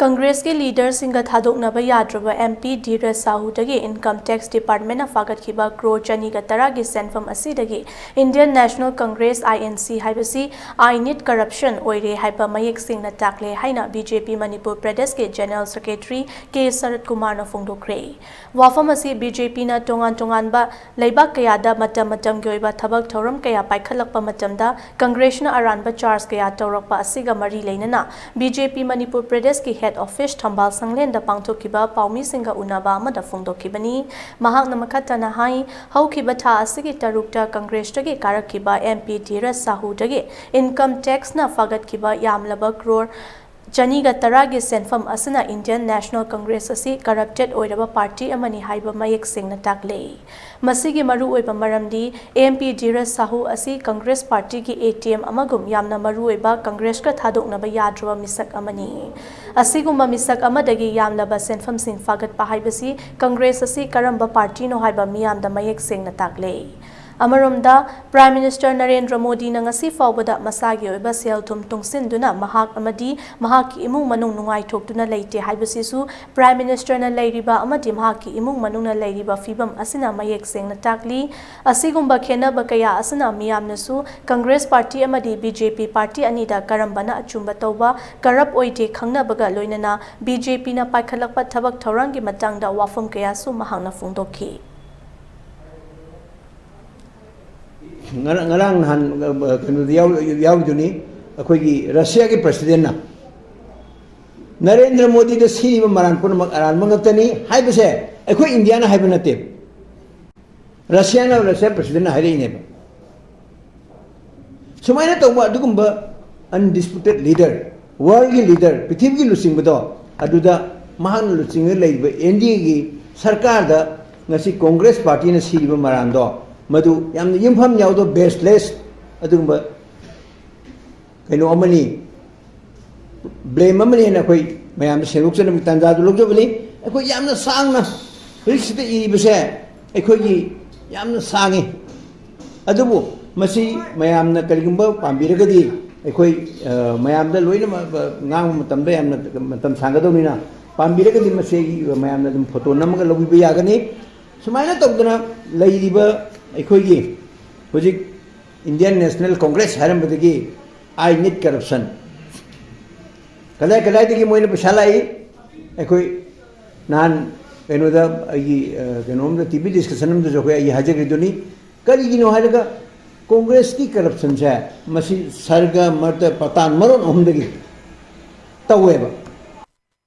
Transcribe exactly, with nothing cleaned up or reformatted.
ꯀꯪꯒ꯭ꯔꯦꯁꯀꯤ ꯂꯤꯗꯔꯁꯤꯡꯒ ꯊꯥꯗꯣꯛꯅꯕ ꯌꯥꯗ꯭ꯔꯕ ꯑꯦꯝ ꯄꯤ ꯙꯤꯔꯖ ꯁꯥꯍꯨꯗꯒꯤ ꯏꯟꯀꯝ ꯇꯦꯛꯁ ꯗꯤꯄꯥꯔꯠꯃꯦꯟꯅ ꯐꯥꯒꯠꯈꯤꯕ ꯀ꯭ꯔꯣꯔ ꯆꯅꯤꯒ ꯇꯔꯥꯒꯤ ꯁꯦꯟꯐꯝ ꯑꯁꯤꯗꯒꯤ Indian national Congress, I N C, ꯍꯥꯏꯕꯁꯤ ꯑꯥꯏ ꯅꯤꯠ ꯀꯔꯞꯁꯟ ꯑꯣꯏꯔꯦ ꯍꯥꯏꯕ ꯃꯌꯦꯛ ꯁꯦꯡꯅ ꯇꯥꯛꯂꯦ ꯍꯥꯏꯅ ꯕꯤ ꯖꯦ ꯄꯤ ꯃꯅꯤꯄꯨꯔ ꯄ꯭ꯔꯗꯦꯁꯀꯤ ꯖꯦꯅꯔꯦꯜ ꯁꯦꯀ꯭ꯔꯦꯇꯔꯤ ꯀꯦ ꯁꯔꯠ ꯀꯨꯃꯥꯔꯅ ꯐꯣꯡꯗꯣꯛꯈ꯭ꯔꯦ꯫ ꯋꯥꯐꯝ ꯑꯁꯤ ꯕꯤ ꯖꯦ ꯄꯤꯅ ꯇꯣꯉꯥꯟ ꯇꯣꯉꯥꯟꯕ ꯂꯩꯕꯥꯛ ꯀꯌꯥꯗ ꯃꯇꯝ ꯃꯇꯝꯒꯤ ꯑꯣꯏꯕ ꯊꯕꯛ ꯊꯧꯔꯝ ꯀꯌꯥ ꯄꯥꯏꯈꯠꯂꯛꯄ ꯃꯇꯝꯗ ꯀꯪꯒ꯭ꯔꯦꯁꯅ ꯑꯔꯥꯟꯕ ꯆꯥꯔꯖ ꯀꯌꯥ ꯇꯧꯔꯛꯄ ꯑꯁꯤꯒ ꯃꯔꯤ ꯂꯩꯅꯅ ꯕꯤ ꯖꯦ ꯄꯤ ꯃꯅꯤꯄꯨꯔ ꯄ꯭ꯔꯗꯦꯁꯀꯤ ꯍꯦꯗ ꯑꯣꯐꯤꯁ ꯊꯝꯕꯥꯜ ꯁꯪꯂꯦꯟꯗ ꯄꯥꯡꯊꯣꯛꯈꯤꯕ ꯄꯥꯎꯃꯤꯁꯤꯡꯒ ꯎꯅꯕ ꯑꯃꯗ ꯐꯣꯡꯗꯣꯛꯈꯤꯕꯅꯤ꯫ ꯃꯍꯥꯛꯅ ꯃꯈꯥ ꯇꯥꯅ ꯍꯥꯏ, ꯍꯧꯈꯤꯕ ꯊꯥ ꯑꯁꯤꯒꯤ ꯇꯔꯨꯛꯇ ꯀꯪꯒ꯭ꯔꯦꯁꯇꯒꯤ ꯀꯥꯔꯛꯈꯤꯕ ꯑꯦꯝ ꯄꯤ ꯙꯤꯔꯖ ꯁꯥꯍꯨꯗꯒꯤ ꯏꯟꯀꯝ ꯇꯦꯛꯁꯅ ꯐꯥꯒꯠꯈꯤꯕ ꯌꯥꯝꯂꯕ ꯀ꯭ꯔꯣꯔ ꯆꯅꯤꯒ ꯇꯔꯥꯒꯤ ꯁꯦꯟꯐꯝ ꯑꯁꯤꯅ ꯏꯟꯗꯤꯌꯟ ꯅꯦꯁꯅꯦꯜ ꯀꯪꯒ꯭ꯔꯦꯁ ꯑꯁꯤ ꯀꯔꯞꯇꯦꯗ ꯑꯣꯏꯔꯕ ꯄꯥꯔꯇꯤ ꯑꯃꯅꯤ ꯍꯥꯏꯕ ꯃꯌꯦꯛ ꯁꯦꯡꯅ ꯇꯥꯛꯂꯦ꯫ ꯃꯁꯤꯒꯤ ꯃꯔꯨꯑꯣꯏꯕ ꯃꯔꯝꯗꯤ ꯑꯦꯝ ꯄꯤ ꯙꯤꯔꯖ ꯁꯥꯍꯨ ꯑꯁꯤ ꯀꯪꯒ꯭ꯔꯦꯁ ꯄꯥꯔꯇꯤꯒꯤ ꯑꯦ ꯇꯤ ꯑꯦꯝ ꯑꯃꯒꯨꯝ ꯌꯥꯝꯅ ꯃꯔꯨꯑꯣꯏꯕ ꯀꯪꯒ꯭ꯔꯦꯁꯀ ꯊꯥꯗꯣꯛꯅꯕ ꯌꯥꯗ꯭ꯔꯕ ꯃꯤꯁꯛ ꯑꯃꯅꯤ꯫ ꯑꯁꯤꯒꯨꯝꯕ ꯃꯤꯁꯛ ꯑꯃꯗꯒꯤ ꯌꯥꯝꯂꯕ ꯁꯦꯟꯐꯝꯁꯤꯡ ꯐꯥꯒꯠꯄ ꯍꯥꯏꯕꯁꯤ ꯀꯪꯒ꯭ꯔꯦꯁ ꯑꯁꯤ ꯀꯔꯝꯕ ꯄꯥꯔꯇꯤꯅꯣ ꯍꯥꯏꯕ ꯃꯤꯌꯥꯝꯗ ꯃꯌꯦꯛ ꯁꯦꯡꯅ ꯇꯥꯛꯂꯦ꯫ ꯑꯃꯔꯣꯝꯗ, ꯄ꯭ꯔꯥꯏꯝ ꯃꯤꯅꯤꯁꯇꯔ ꯅꯔꯦꯟꯗ꯭ꯔ ꯃꯣꯗꯤꯅ ꯉꯁꯤ ꯐꯥꯎꯕꯗ ꯃꯁꯥꯒꯤ ꯑꯣꯏꯕ ꯁꯦꯜ ꯊꯨꯝ ꯇꯨꯡꯁꯤꯟꯗꯨꯅ ꯃꯍꯥꯛ ꯑꯃꯗꯤ ꯃꯍꯥꯛꯀꯤ ꯏꯃꯨꯡ ꯃꯅꯨꯡ ꯅꯨꯡꯉꯥꯏꯊꯣꯛꯇꯨꯅ ꯂꯩꯇꯦ ꯍꯥꯏꯕꯁꯤꯁꯨ ꯄ꯭ꯔꯥꯏꯝ ꯃꯤꯅꯤꯁꯇꯔꯅ ꯂꯩꯔꯤꯕ ꯑꯃꯗꯤ ꯃꯍꯥꯛꯀꯤ ꯏꯃꯨꯡ ꯃꯅꯨꯡꯅ ꯂꯩꯔꯤꯕ ꯐꯤꯕꯝ ꯑꯁꯤꯅ ꯃꯌꯦꯛ ꯁꯦꯡꯅ ꯇꯥꯛꯂꯤ꯫ ꯑꯁꯤꯒꯨꯝꯕ ꯈꯦꯟꯅꯕ ꯀꯌꯥ ꯑꯁꯤꯅ ꯃꯤꯌꯥꯝꯅꯁꯨ ꯀꯪꯒ꯭ꯔꯦꯁ ꯄꯥꯔꯇꯤ ꯑꯃꯗꯤ ꯕꯤ ꯖꯦ ꯄꯤ ꯄꯥꯔꯇꯤ ꯑꯅꯤꯗ ꯀꯔꯝꯕꯅ ꯑꯆꯨꯝꯕ ꯇꯧꯕ, ꯀꯔꯞ ꯑꯣꯏꯗꯦ ꯈꯪꯅꯕꯒ ꯂꯣꯏꯅꯅ ꯕꯤ ꯖꯦ ꯄꯤꯅ ꯄꯥꯏꯈꯠꯂꯛꯄ ꯊꯕꯛ ꯊꯧꯔꯥꯡꯒꯤ ꯃꯇꯥꯡꯗ ꯋꯥꯐꯝ ꯀꯌꯥꯁꯨ ꯃꯍꯥꯛꯅ ꯐꯣꯡꯗꯣꯛꯈꯤ꯫ ꯉꯔꯥꯡ ꯉꯔꯥꯡ ꯅꯍꯥꯟ ꯑ, ꯀꯩꯅꯣꯗ ꯌꯥꯎ- ꯌꯥꯎꯔꯤꯗꯨꯅꯤ꯫ ꯑꯩꯈꯣꯏꯒꯤ ꯔꯁꯤꯌꯥꯒꯤ ꯄ꯭ꯔꯁꯤꯗꯦꯟꯅ ꯅꯔꯦꯟꯗ꯭ꯔ ꯃꯣꯗꯤꯗ ꯁꯤꯔꯤꯕ ꯃꯔꯥꯟ ꯄꯨꯝꯅꯃꯛ ꯑꯔꯥꯟꯕ ꯉꯥꯛꯇꯅꯤ ꯍꯥꯏꯕꯁꯦ ꯑꯩꯈꯣꯏ ꯏꯟꯗꯤꯌꯥꯅ ꯍꯥꯏꯕ ꯅꯠꯇꯦ, ꯔꯁꯤꯌꯥꯅ, ꯔꯁꯤꯌꯥ ꯄ꯭ꯔꯁꯤꯗꯦꯟꯅ ꯍꯥꯏꯔꯛꯏꯅꯦꯕ꯫ ꯁꯨꯃꯥꯏꯅ ꯇꯧꯕ ꯑꯗꯨꯒꯨꯝꯕ undisputed leader, worldꯒꯤ leader, ꯄ꯭ꯔꯤꯊꯤꯕꯤꯒꯤ ꯂꯨꯆꯤꯡꯕꯗꯣ, ꯑꯗꯨꯗ ꯃꯍꯥꯛꯅ ꯂꯨꯆꯤꯡꯉ ꯂꯩꯔꯤꯕ ꯑꯦꯟ ꯗꯤ ꯑꯦꯒꯤ ꯁꯔꯀꯥꯔꯗ ꯉꯁꯤ ꯀꯣꯡꯒ꯭ꯔꯦꯁ ꯄꯥꯔꯇꯤꯅ ꯁꯤꯔꯤꯕ ꯃꯔꯥꯟꯗꯣ, ꯃꯗꯨ ꯌꯥꯝꯅ ꯌꯨꯝꯐꯝ ꯌꯥꯎꯗꯕ, baseless ꯑꯗꯨꯒꯨꯝꯕ ꯀꯩꯅꯣ ꯑꯃꯅꯤ, blame ꯑꯃꯅꯤꯅ ꯑꯩꯈꯣꯏ ꯃꯌꯥꯝꯗ ꯁꯦꯡꯗꯣꯛꯆꯅꯕꯒꯤ ꯇꯥꯟꯖꯥꯗꯨ ꯂꯧꯖꯕꯅꯤ꯫ ꯑꯩꯈꯣꯏ ꯌꯥꯝꯅ ꯁꯥꯡꯅ ꯍꯧꯖꯤꯛꯁꯤꯗ ꯏꯔꯤꯕꯁꯦ ꯑꯩꯈꯣꯏꯒꯤ ꯌꯥꯝꯅ ꯁꯥꯡꯉꯤ, ꯑꯗꯨꯕꯨ ꯃꯁꯤ ꯃꯌꯥꯝꯅ ꯀꯔꯤꯒꯨꯝꯕ ꯄꯥꯝꯕꯤꯔꯒꯗꯤ ꯑꯩꯈꯣꯏ, ꯑ, ꯃꯌꯥꯝꯗ ꯂꯣꯏꯅꯃꯛ, ꯑ, ꯉꯥꯡꯕ ꯃꯇꯝꯗ ꯌꯥꯝꯅ ꯃꯇꯝ ꯁꯥꯡꯒꯗꯧꯅꯤꯅ, ꯄꯥꯝꯕꯤꯔꯒꯗꯤ ꯃꯁꯤ ꯑꯩꯒꯤ ꯃꯌꯥꯝꯅ ꯑꯗꯨꯝ ꯐꯣꯇꯣ ꯅꯝꯃꯒ ꯂꯧꯕꯤꯕ ꯌꯥꯒꯅꯤ꯫ ꯁꯨꯃꯥꯏꯅ ꯇꯧꯗꯅ ꯂꯩꯔꯤꯕ ꯑꯩꯈꯣꯏꯒꯤ ꯍꯧꯖꯤꯛ Indian National Congress ꯍꯥꯏꯔꯝꯕꯗꯒꯤ I need corruption꯫ ꯀꯗꯥꯏ ꯀꯗꯥꯏꯗꯒꯤ ꯃꯣꯏꯅ ꯄꯩꯁꯥ ꯂꯥꯛꯏ? ꯑꯩꯈꯣꯏ ꯅꯍꯥꯟ ꯀꯩꯅꯣꯗ ꯑꯩꯒꯤ, ꯑ, ꯀꯩꯅꯣꯝꯗ ꯇꯤ ꯚꯤ discussion ꯑꯃꯗꯁꯨ ꯑꯩꯈꯣꯏ ꯑꯩ ꯍꯥꯏꯖꯈ꯭ꯔꯤꯗꯨꯅꯤ꯫ ꯀꯔꯤꯒꯤꯅꯣ ꯍꯥꯏꯔꯒ ꯀꯣꯡꯒ꯭ꯔꯦꯁꯀꯤ corruptionꯁꯦ ꯃꯁꯤ ꯁꯔꯒ ꯃꯔꯛꯇ ꯄꯇꯥꯟ ꯃꯔꯣꯟ ꯑꯍꯨꯝꯗꯒꯤ ꯇꯧꯋꯦꯕ꯫